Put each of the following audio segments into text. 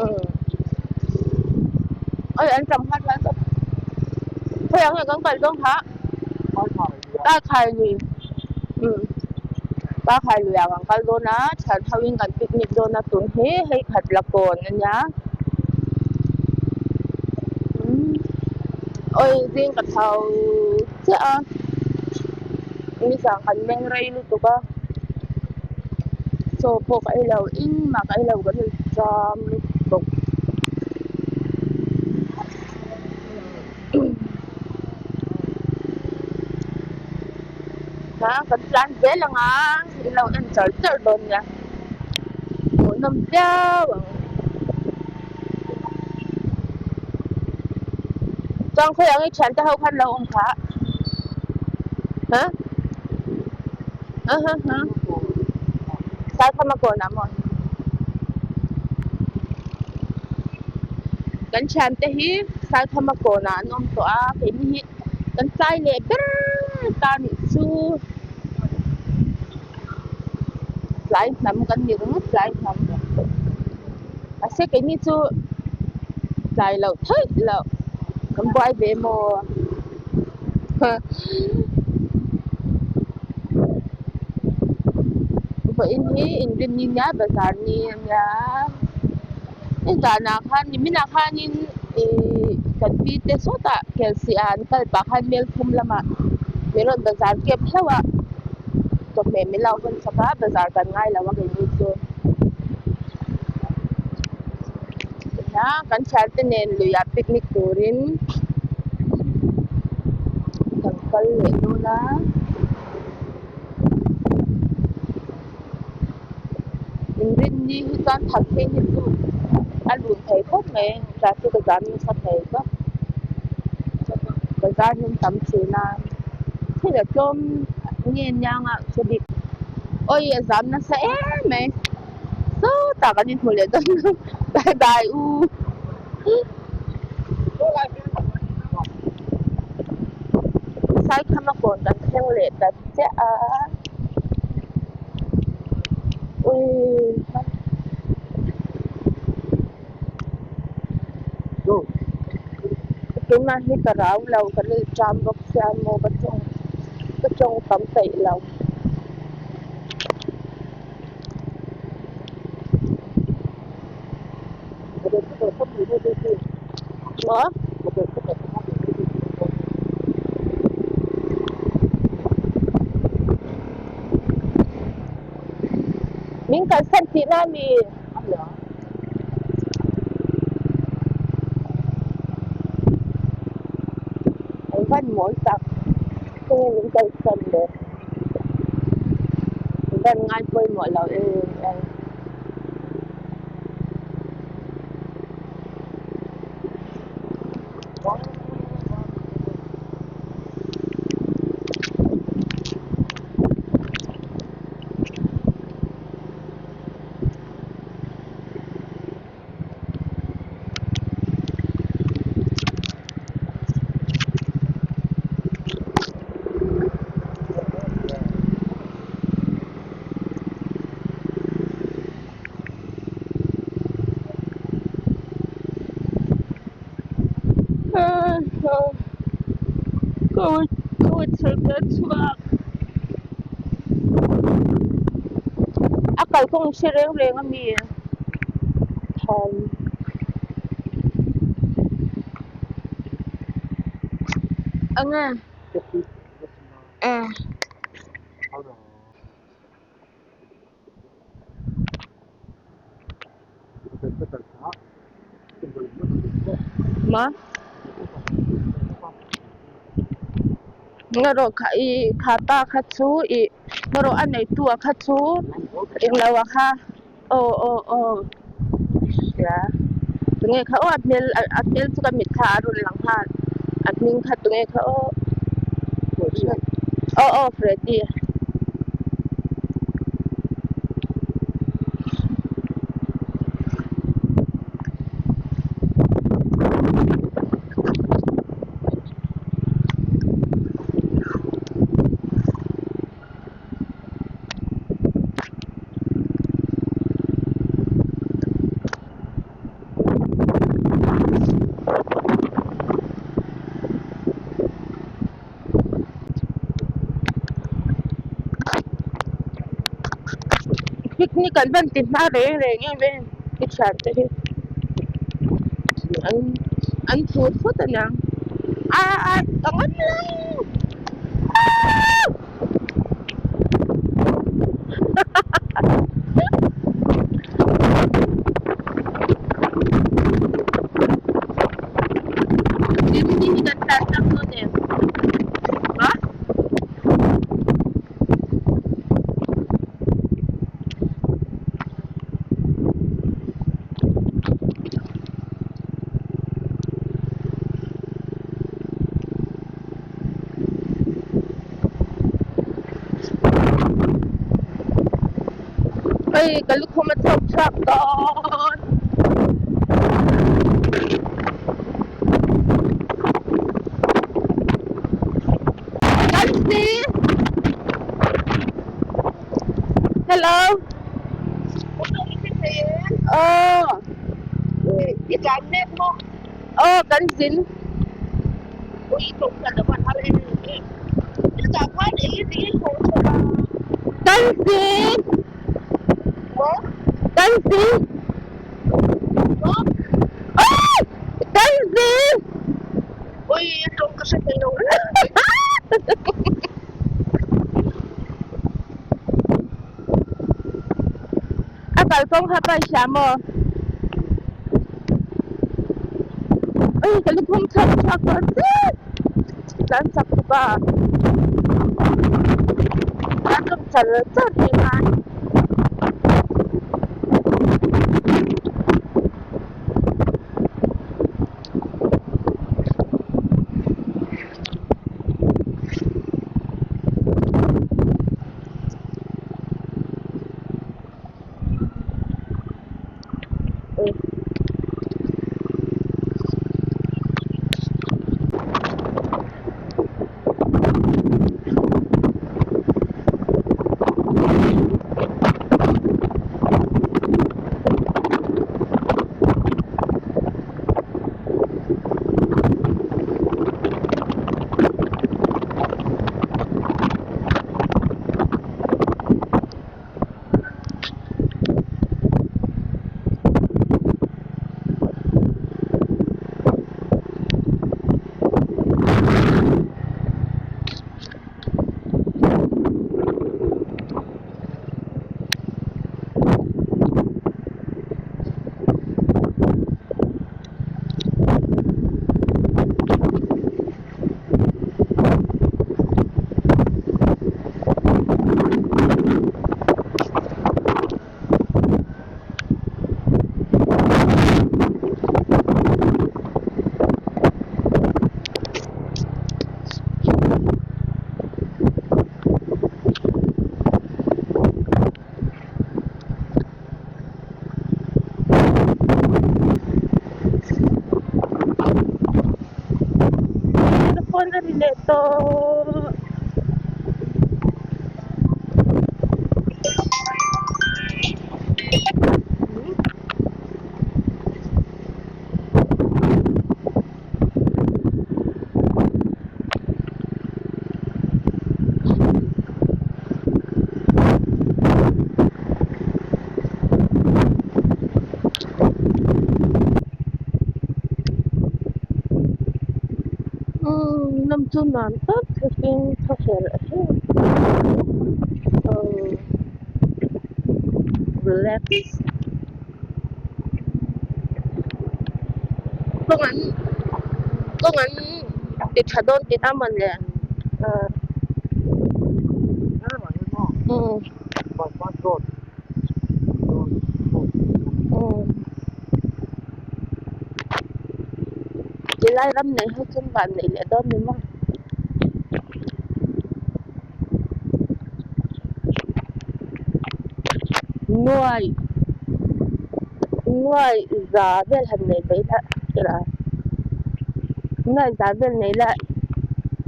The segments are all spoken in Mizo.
Umm oi an tam nghat lai ka khawiah nge kan kal dawn kha Kaikhai lui umm Kaikhai luiah kan kal dawn a thian ho in kan picnic dawn a tun hi hei khat la kawn a nia umm oi zing ka tho chiah a nizan kan meng rei lutuk a chaw pawh ka ei lo engmah ka ei lo kan incham lutuk. Ha kan tlan zel ang a in lo en char char dawn nia hmuhnawm viau ang chuan khawi ang i thiante ho khan lo awm kha ha ha ha ha Saikhama kawnah maw Kan thiante hi Saikhama kawnah an awm tawh a, keini hi kan tlai leh ber ta nih chu tlai hnam kan ni ringawt tlai hnam mahse keini chu tlai loh theih loh kan buai ve maw vawiin hi inrinni nia bazar ni a nia. Hei zanah khan niminah khanin ihh kan pi te sawtah kelsih ah an kal pah khan Melthum lamah min rawn bazar kep hlauh a chawhmeh min lo hawn chak a bazar kan ngai lo a keini chu a kan thiante nen luiah picnic turin kan kal leh dawn a. Inrinni hi chuan thakthing hi chu a lun thei khawp mai traffic a zam nasa thei tawp bazar hi an tam thin a thil a tlawm nge niang a hre bik awi a zam nasa em mai sawtah kan inhmu leh dawn lo bye bye u. Saikhama kawn kan thleng leh ta chiah a ui tunah hi ka rau lo ka ril ṭam bawk sia maw ka tawng ka tawng tam peih lo. Maw? Min kalsan tihna a mi? An van mawl tak. Tunge min kalsan le? An van ngai pawimawh lo em em. A kalkawng hre reng reng a mi thawm eng nge eh. Ma Ngarawh kha i kha pa kha chu i ngarawh a neitu a kha chu englo a kha aw aw aw hria tunge kha aw a hmel a hmel chu ka mit kha a rawn lang nghal a hming kha tunge kha aw aw aw Freddy. Ni kan van ti hma reng reng em em i thian te hi an an phur phut a niang a a ka ngam lo aaa. Rimni hi kan tlan chak dawn em? Ha? Hei ka lukhum a chhuak chhuak dawn. Kan si. Hello. Aw. Aw kan zin. Kan zin. Kan zin. Aw! Kan zin. A kalkawng kha pa i hria maw? Ui ka lukhum chhuak chhuak tawh zet tlan chak bawk a a tum char char thei nan. Ka phone a ri leh tawh. Umm lam chu nuam tak takin thaw herh herh umm relax kawng an kawng an ti tha dawn tih a mawn le ah umm. Tilai ram nei ho chuan van neih leh dawn ni maw. Nuai nuai za vel han nei mai la ila nuai za vel nei la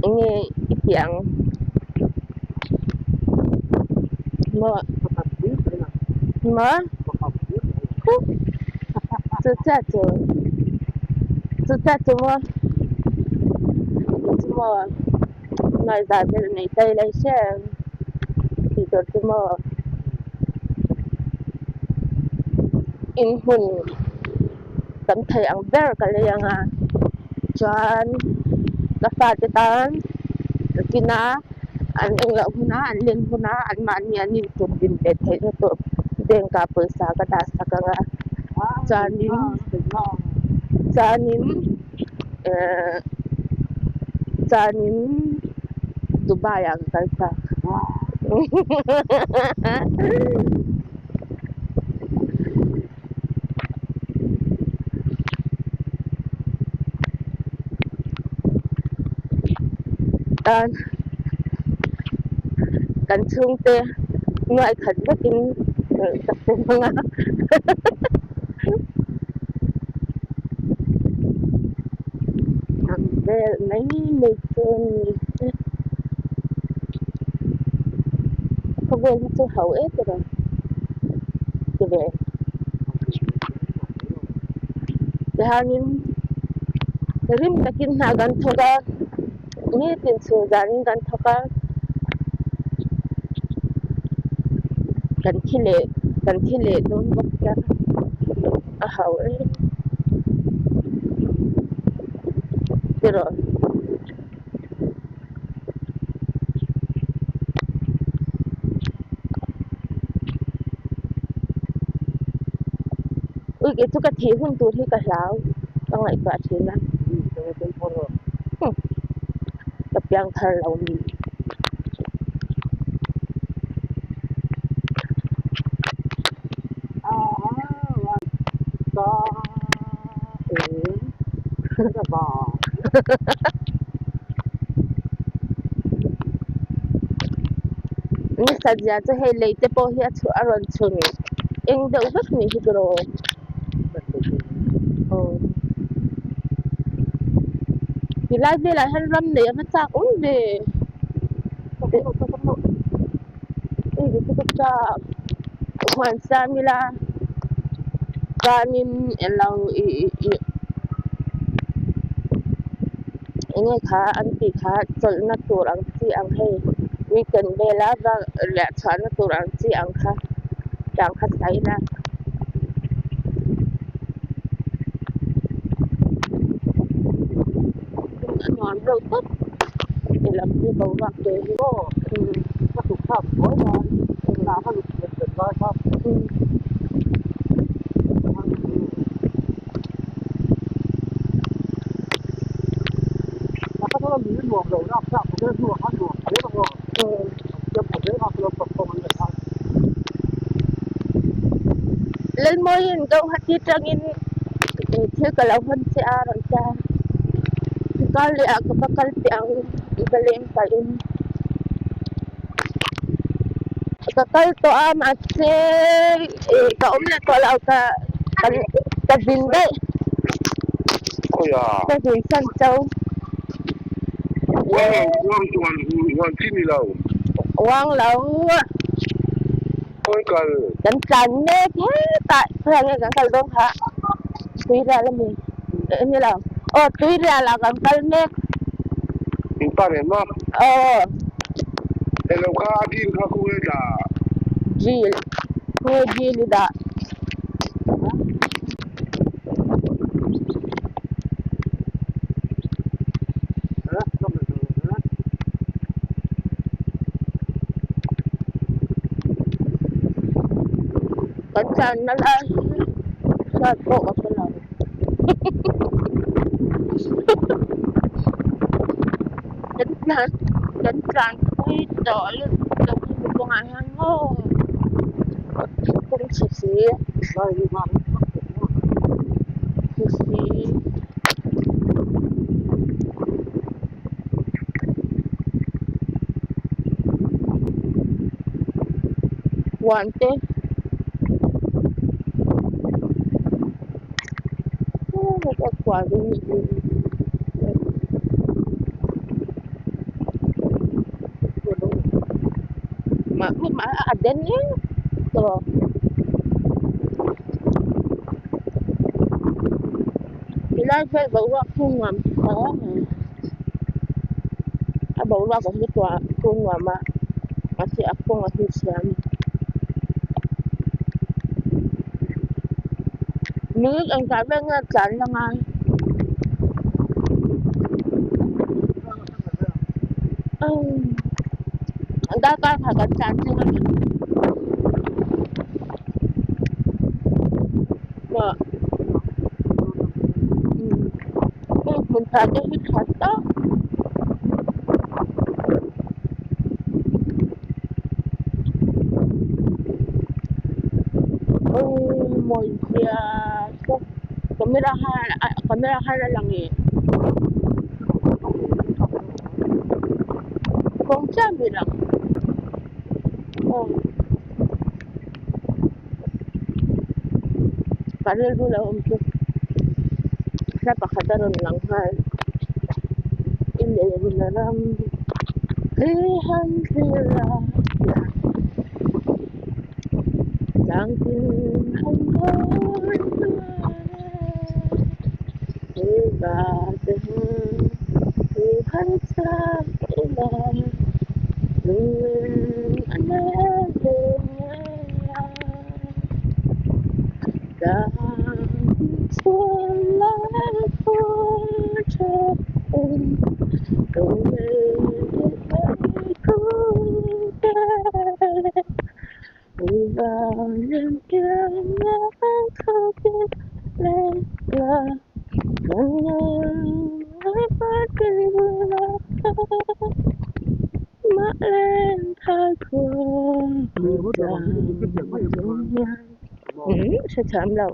eng nge i tih ang maw maw chu chiah chu chu chiah chu maw chu maw nuai za vel nei ta ila i hria em tih tur chu maw. Inhmun tam thei ang ber ka lei ang a, chuan ka fate tan nakina an engloh huna an len huna anmahni an intum din ve theihna tur bank ah pawisa ka dah sak ang a, chuanin chuanin ehh chuanin Dubai ah ka kal chak. Tan kan chhungte nuai khat vekin ka sem ang a ang vel mai mai chu a ni. Khawvel hi chu ho em em a ti ve. Tihianin rim takin hna kan thawk a, nitin chhun zanin kan thawk a, kan thi leh kan thi leh dawn bawk sia a ho em tiraw. Ui kei chu ka thih hun tur hi ka hlau ka ngaihtuah thin a ka piang thar lo mi. Ni sazia chu hei lei te pawh hi a chhuah a rawn chhun eng deuh vek nih hi tiraw aw tilai velah hian ram nei a va chak awm ve huan siam ila chuanin elo ih ih eng nge kha an tih kha chawlhna tur ang chi ang hei weekend vela va riah chhuahna tur ang chi ang kha tiang kha sawi ila. A nuam deuh tawp ti lam hi boruak te hi Lalmawiin Guwahati tangin thil ka lo hawn che a rawn ti a kar leh ah ka va kal teh ang i va leng pahin ka kal tawh a mahse ih ka awm leh tawh lo ka ka zin daih ka zin san cho. Uang lo. Kan tlan mek hetah khawiah nge kan kal dawn kha tuirial a mi ni lo aw tuirial ah kan kal mek. In pa nen maw? Aw. Hello kha a dil kha khawnge dah? Dil khawnge dil i dah? Kan tlanna lai hi hriat pawh ka hre lo kan tlan kan tlan pui tawh lutuk kawngah hian maw kawng chhe si chhe si. Huan te a den em tawh. Helai vel boruak chu nuam hle mai a boruak a hi tuah chu nuam a mahse a kawng a hi chhia a ni. Minute engzah vel nge tlan la ngai? Darkar kha kan tlan thleng a ni. Maw? Hei hmun tha te hi tha tak. Awi mawi zia chu camera khan camera khan a lang ih kawng chiah mi lang aw ka rilru lo awm chu hla pakhat a rawn lang nghal i lehna ram hi han thlir a. Hrethiam lo.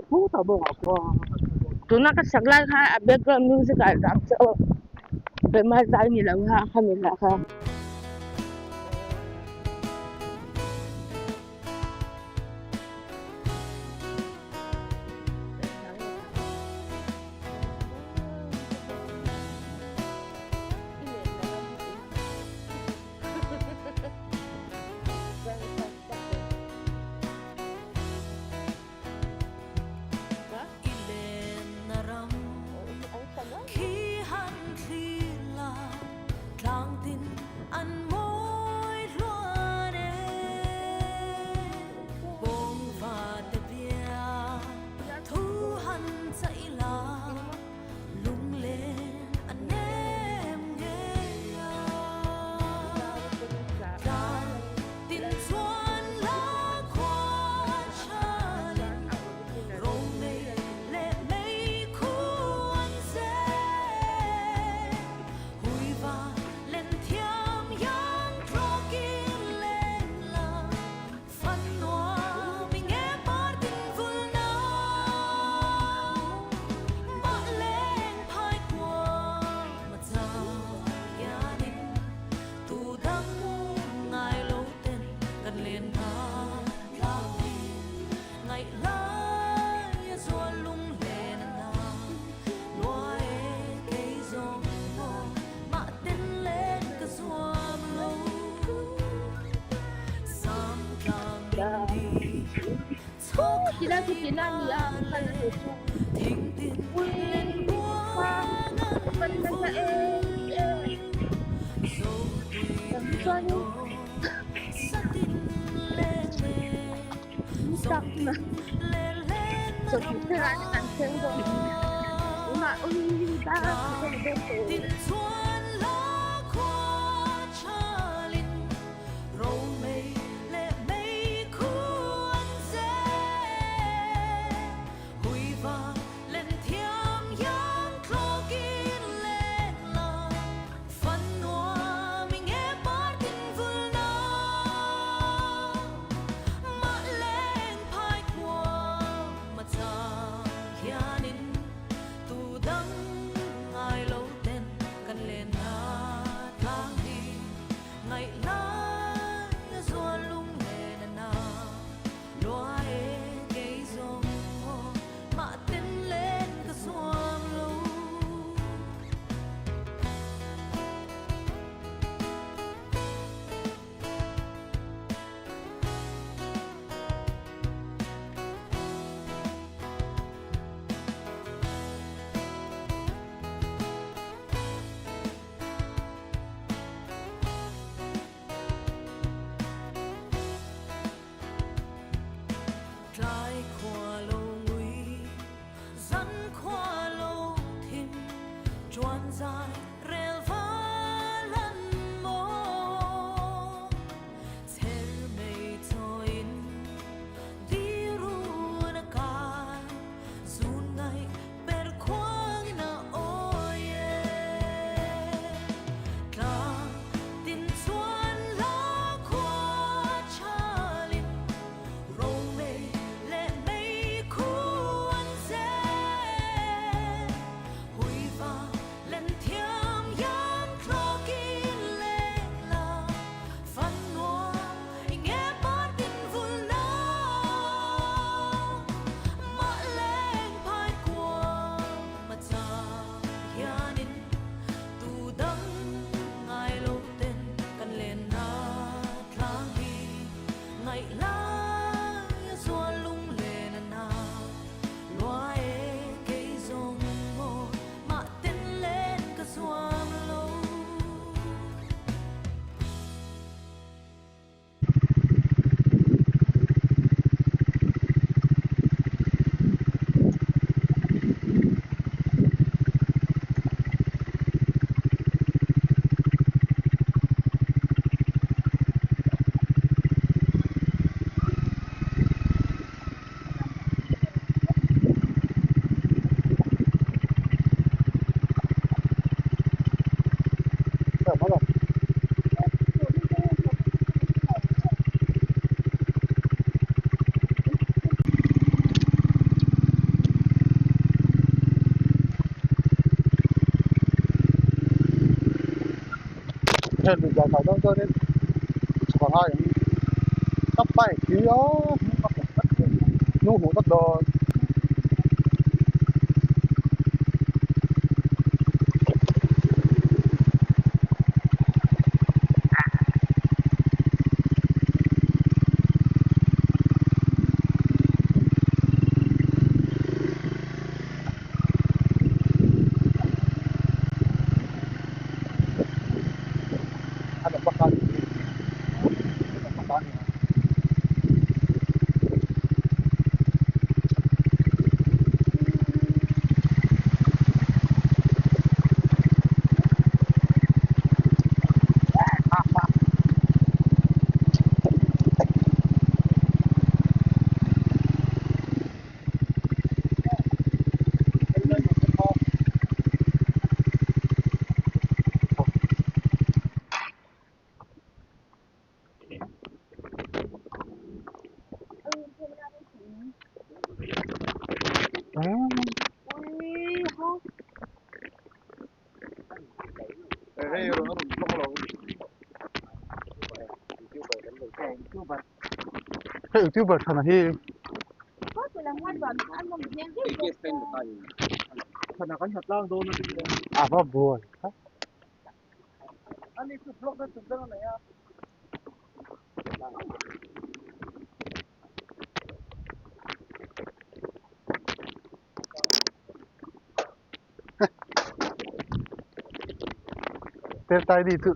Tuna ka sak lai kha a background music ah dah ang che aw. Bema zai ni lo kha khami lah kha. Tilai chu tilai a ni a kal na tur chu ui kan nasa em em chuanin tak na chawhnu thlengah hian kan thleng dawn tunah ui dar khat a ni dawn tawh. Hei youtuber thana hi a va buai kha tel tai đi tự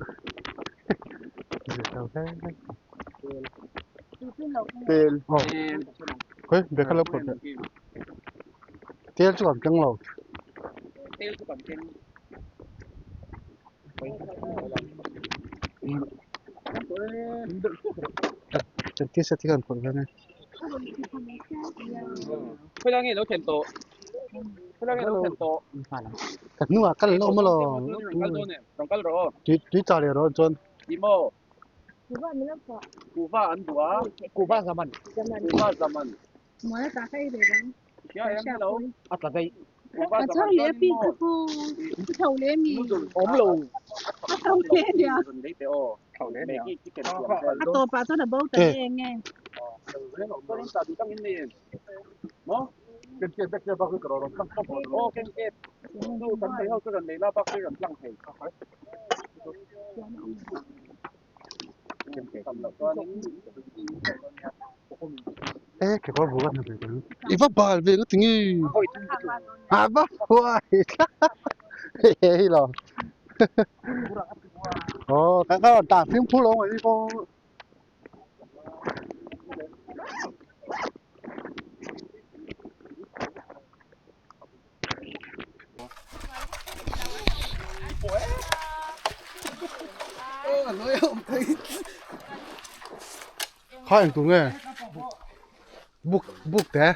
tel ôi bé khá lớp một tel chú cảm trăng lầu chân kia sẽ thích hơn phần hơn này cắt nuôi cắt lỗ mà lo tuy trả lời rồi John ê cái con vừa này ít bal về cái tiếng à ba hoài hê lo ồ cái đó tạm phim phú long rồi đi cô Kha eng tur nge buk buk te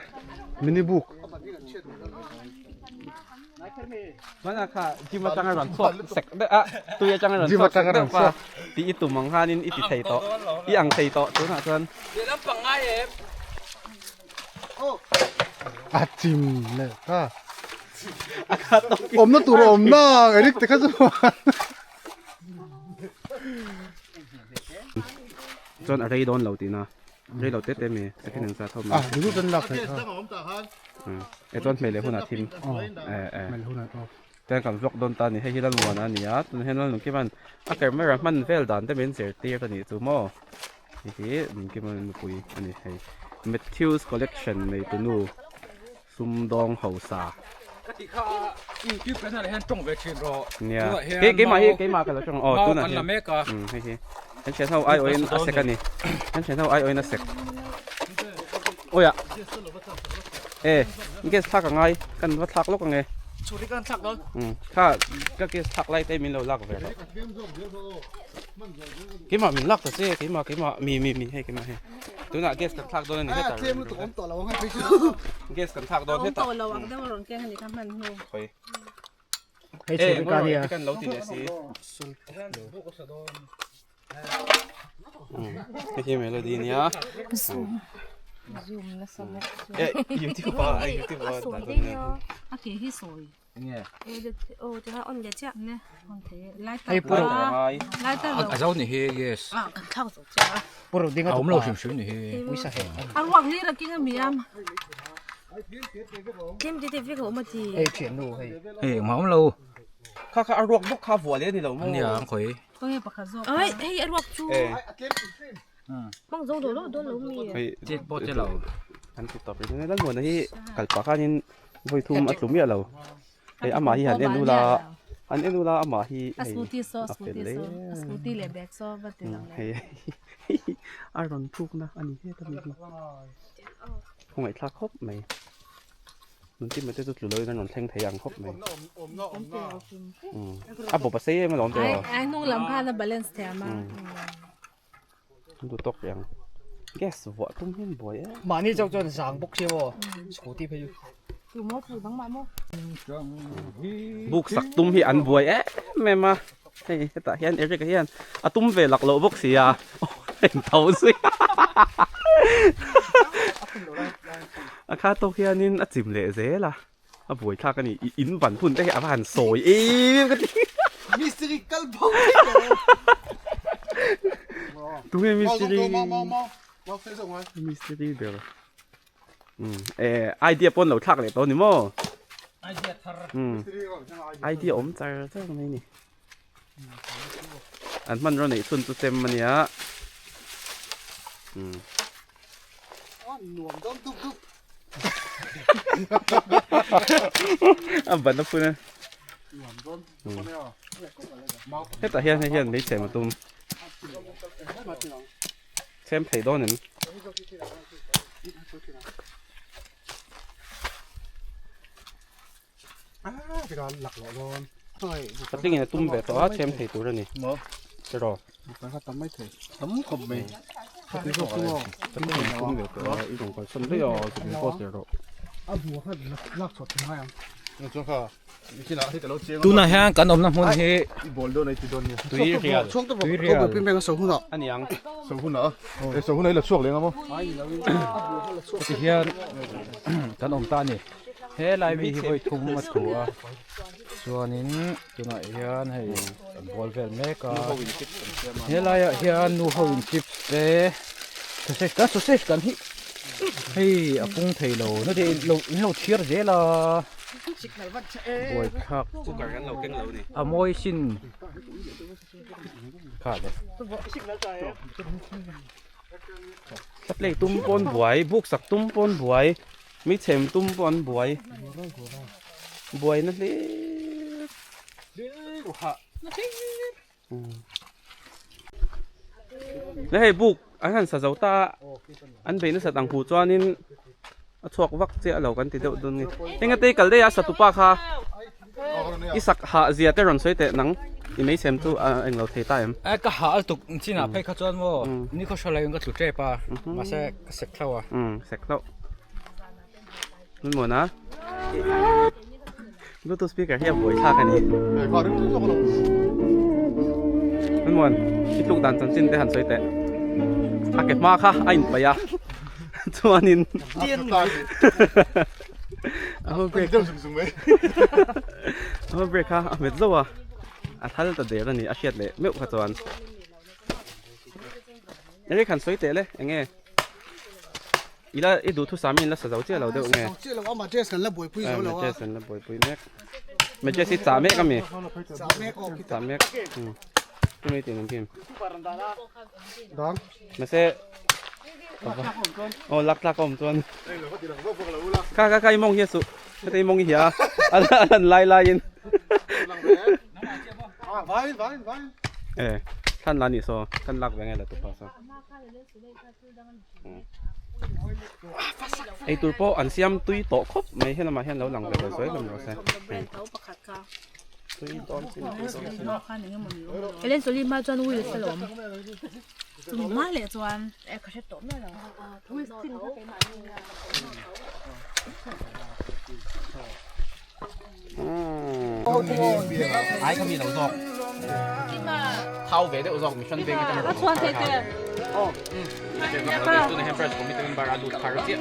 mini buk. Mana kha gym atanga rawn chhuak sek deuh a tui atanga rawn chhuak sek deuh pa tih i tum ang khanin i ti thei tawh i ang thei tawh tunah chuan. A chim leh ta. Awmna tur a awm na Eric te kha chuan. Chuan a rei dawn lo tihna rei lo te te mi second ang zat ho mai. A duh chuan lak theih kha. E chuan hmel leh hunah thim. E e. Hmel hunah aw. Chuan kan vlog dawn ta a ni hei hi Lalmuana a ni a tunah hian Lalnungkima'n a camera hman vel dan te min zirtir a nih chu maw. Hei hi Nungkima nupui a ni hei Matthews collection neitunu sumdawng hausa. Ka tih kha YouTube kan ah hian tawng ve thin rawh. Nia. Kei keimah hi keimah ka lo tawng aw tunah hian. Um hei hi. Kan thian ho ai awin a sek a ni. Kan thian ho ai awin a sek. Awi ah. E gas thlak a ngai kan va thlak lawk ange. Chhuri kan thlak dawn. Um kha ka gas thlak lai te min lo lak ve rawh. Keimah min lak ta che keimah keimah mi mi mi hei keimah hei. Tunah gas kan thlak dawn a ni hetah. Tlem lutuk awm tawh lo ang hei chu. Gas kan thlak dawn hetah. Awm tawh lo ang deuh a rawn keng a ni kha hman hnu. Khawi. Hei chhuri ka nia. Kan lo ti leh si. Hei hi melody nia. Zoom. Zoom nasa bawk. Eh YouTube ah YouTube ah dah dawn nia. A ke hi sawi. Nge. Aw tikhan on leh chiah. Ne on thei e. Lai Hei puro. Lai tar lo. A zo ni hi yes. Ah kan thlak zo chiah a. Puro ding a awm lo hrim hrim ni hi. Uisa he. A ruak hlir a king a mi a. Tlem te te vek a awm a ti. Hei thian nu hei. Hei engmah awm lo. Kha kha a ruak bawk kha vuah leh a ni lo maw. Nia ang khawi. Khawnge pakhat zawk. Ai hei a ruak chu. Hmang zawng dawn lo dawn lo mi. Hei chet pawh che lo. An ti tawp rih a Lalmuana hi kal pah khanin vawi thum a tlu miah lo. Hei amah hi han en ula han en ula amah hi hei a fel hle. Hei a rawn thukna a ni het a ni hi. Khawngaihthlak khawp mai. Nuntima te chu tlu loin an rawn thleng thei ang khawp mai. A bawp a sei em alawm tiraw. Ai hnung lam khan a balance thiam a. An duh tawk rih ang. Gas vuah tum hian buai em. Mahni chauh chuan zang bawk sia maw scooty phei chu. Tu maw tu dang mah maw. Buk sak tum hi an buai em em a. Hei hetah hian Eric a hian a tum ve lak loh bawk sia eng tho zui a kha tawk hianin a chim leh zel a a buai thlak a ni i in ban hun te hi a va han sawi em ka ti mistiri kal bo thei lo tunge mistiri mistiri ber idea pawn lo thlak leh tawh a ni maw idea thar idea awm char char mai ni an hmanraw neih chhun chu chem a nia a ban a phun a hetah hian hei hian mei chhem a tum chhem thei dawn em. Patling in a tum ve tawh a chhem thei tur a ni tiraw patling in a tum ve tawh a i rawn kalsan daih a zuk in post leh rawh. Tunah hian kan awmna hmun hi tui rial tui rial a ni ang heti hian kan awm ta a ni he lai mi hi vawi thum a thu a chuanin tunah hian hei an bawl vel mek a he laiah hian nu ho in chips te sausage kan sausage kan hi hei a pung thei lo na te in lo in lo chhiar zel a buaithlak a mawi sin kha le Play tum pawn buai buk sak tum pawn buai mi chhem tum pawh an buai buai na hlir le hei buk an han sa zo ta a an beih nasat ang hmuh chuanin a chhuak vak chiah lo kan ti deuh dawn nge eng ate kal daih a satupa kha. I sak hah zia te rawn sawi teh nang i mei sem chu a englo thei ta em? E ka hah a tuk chinah phei kha chuan maw ni khaw hre loin ka tlu tep a mahse ka sek hlauh a. Umm sek hlauh. Hmun a Bluetooth speaker hi a buai thlak a ni. Hmun i tluk dan chanchin te han sawi teh. A ke hma kha a inpaih a chuanin a hma brake a hma brake kha a hmet zauh a a thal ta der a ni a hriat leh meuh kha chuan. Eric han sawi teh le eng nge ila i duh thusam in la sa zo chiah lo deuh nge Sa zo chiah lo a Majes kan la buaipui zo lo a Majes an la buaipui mek Majes hi chah mek ami Chah mek aw khita Chah mek Tumi tin an kim Dang Mahse Aw lak tlak a awm chuan Kha kha kha i mawng hi a suh Heta i mawng hi a a lan lai lai in Vai vai vai E thlan la nih saw thlan lak ve nge la tupa saw Ei tur pawh an siam tui tawh khawp mai helamah hian lo lang ve lo sawi hlawm rawh se. Tui dawn sin tui dawn sin. Helen Soli hma chuan wheels a lawm. Chumi hma leh chuan e ka hre tawh miah lo. Wheels chin kha keimah ni nia. Ai kha mi lo zawk. Thau ve deuh zawk mission veng atanga A chhuan thei te. Tuna hian branch committee member a lut thar chiah.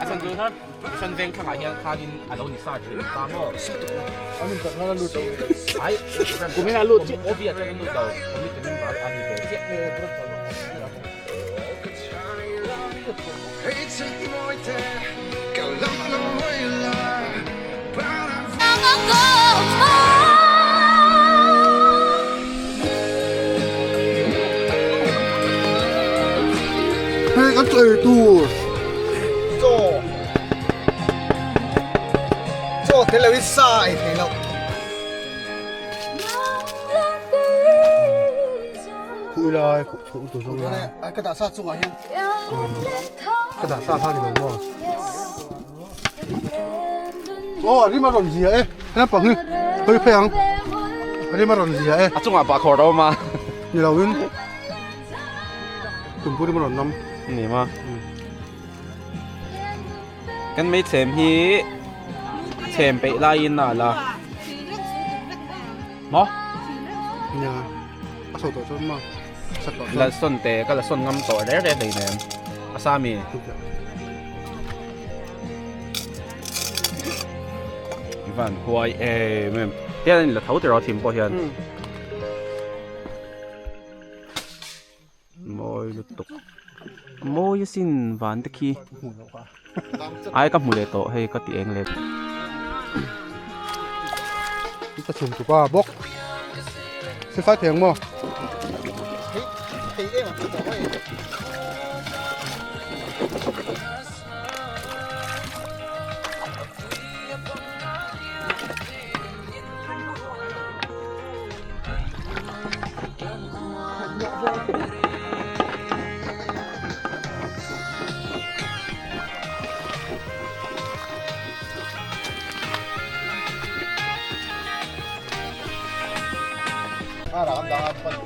A chhan chu mission veng thlangah hian khanin a lo ni sa thin ta maw. Ai kumin a lut chiah OB ah chuan a lut lo committee member a ni ve chiah. Hei kan chaw ei tur chaw chaw tel lo in sa ei thei lo. Khui lai khuh tur zawng lai. Ka dah sa chungah hian. Ka dah sa kha ni lo maw. Aw a rim a rawn zia e. Naupang hi hawi phei ang. A rim a rawn zia e. A chungah pah khawr a awm a. Ni lo in. Tumpur rim a rawn nam. Ni ma. Kan mei chhem hi chhem peih laiin a la. Maw? Nia. A sawi tawh chuan ma. La sawn te ka la sawn ngam tawh reng reng hleinem a sa mi. I van huai em em. Tian in la tho tiraw thim pawh hian. Mawi lutuk. Mawi asin van te khi. Ai ka hmu leh tawh hei ka ti eng leh. Ka chhum tupa bawk. Sifai thei ang maw?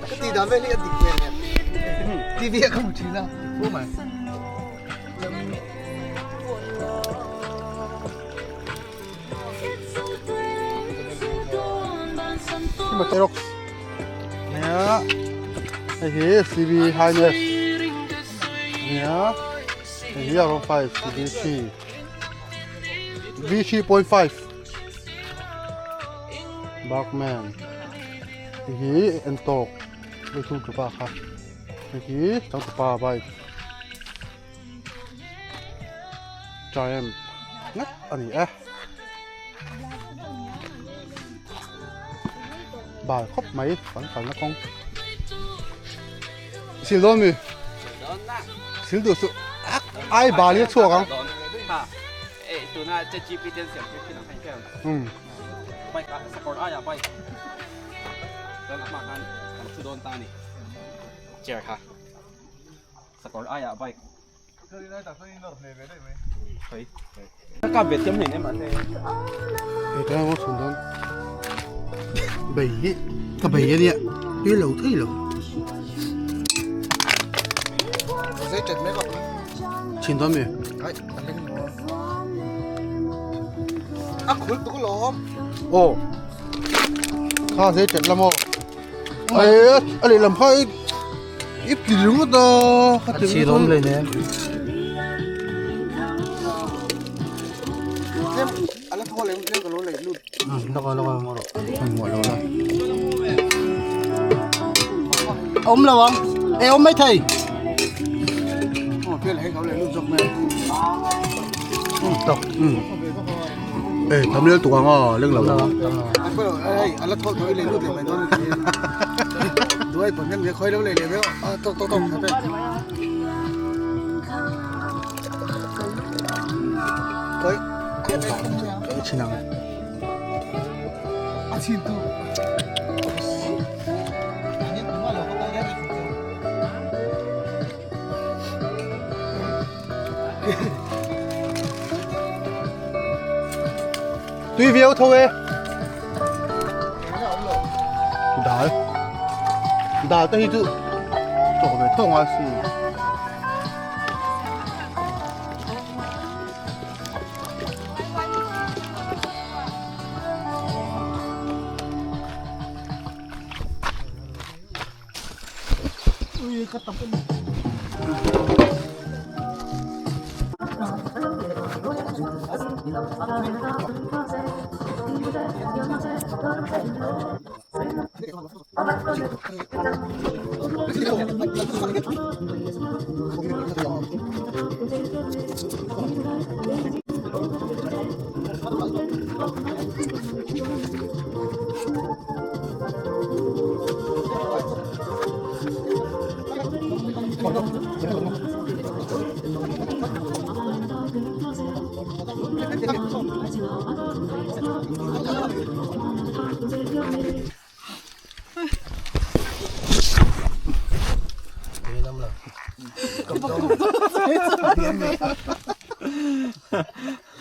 Ka ti dan vel hi a dik vel em? TV ah ka hmu thin a, fu mai. Xerox nia hei hi CV Highness nia hei hi R 5 CV 3 V 3.5 Barkman hei hi Entorque hei thung tupa kha hei hi changtupa bike Triumph nghat a ni e. Bal khawp mai kan kalna kawng. Sil dawn mi? Sil duh suh. Ai bal hi a chhuak ang. Sakawr aiah bike. Ka kap ve thiam hlei nem mahse. Hei tlai ang chhun dawn. Bei hi ka bei a nia tui lo thei lo. Chin dawn mi? A khul tuk lawm. Aw. Kha zai tet lam aw. Ai a lehlam kha i ti ringawt a. A chhin awm hlei nen. A la thaw lem tlem ka lo lei lut. Laka laka hmuh lo la. Awm lo ang. E awm mai thei. Aw tel hei ka lo lei lut zawk mai. Tak. E tam lel tuk ang a leng lo. Ei a la thaw thaw i lei lut leh mai dawn a ni. Duai pawn hian khawi lo lei leh vek a tawk tawk tawk khat e. Koi Ka chin ang. A chin tu. Tui viau tho e. Dal. Dal te hi chu chawk ve tawk ngai si.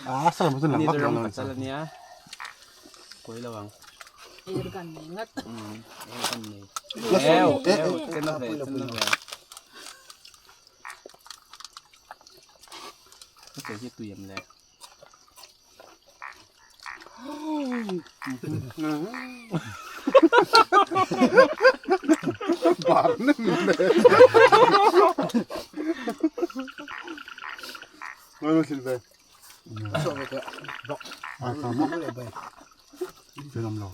A salam chu lang vak lo. Ania koi lo ang. Er kan nei ngat. Er kan nei. Eu, eu, chen na ve, chen na ve. Ka ke hi tui em le. Bar nem le. Ngai lo thil ve. Lam lo.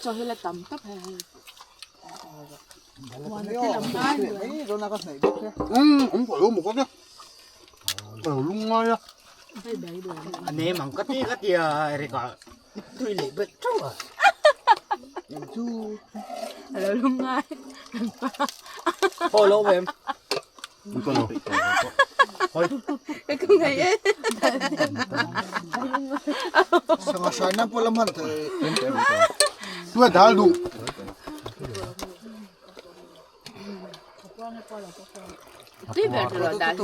Chaw hi la tam tak hei hei. Alo lungai. Cái con này ấy. Tua dal du. Tuy về rồi đã đi.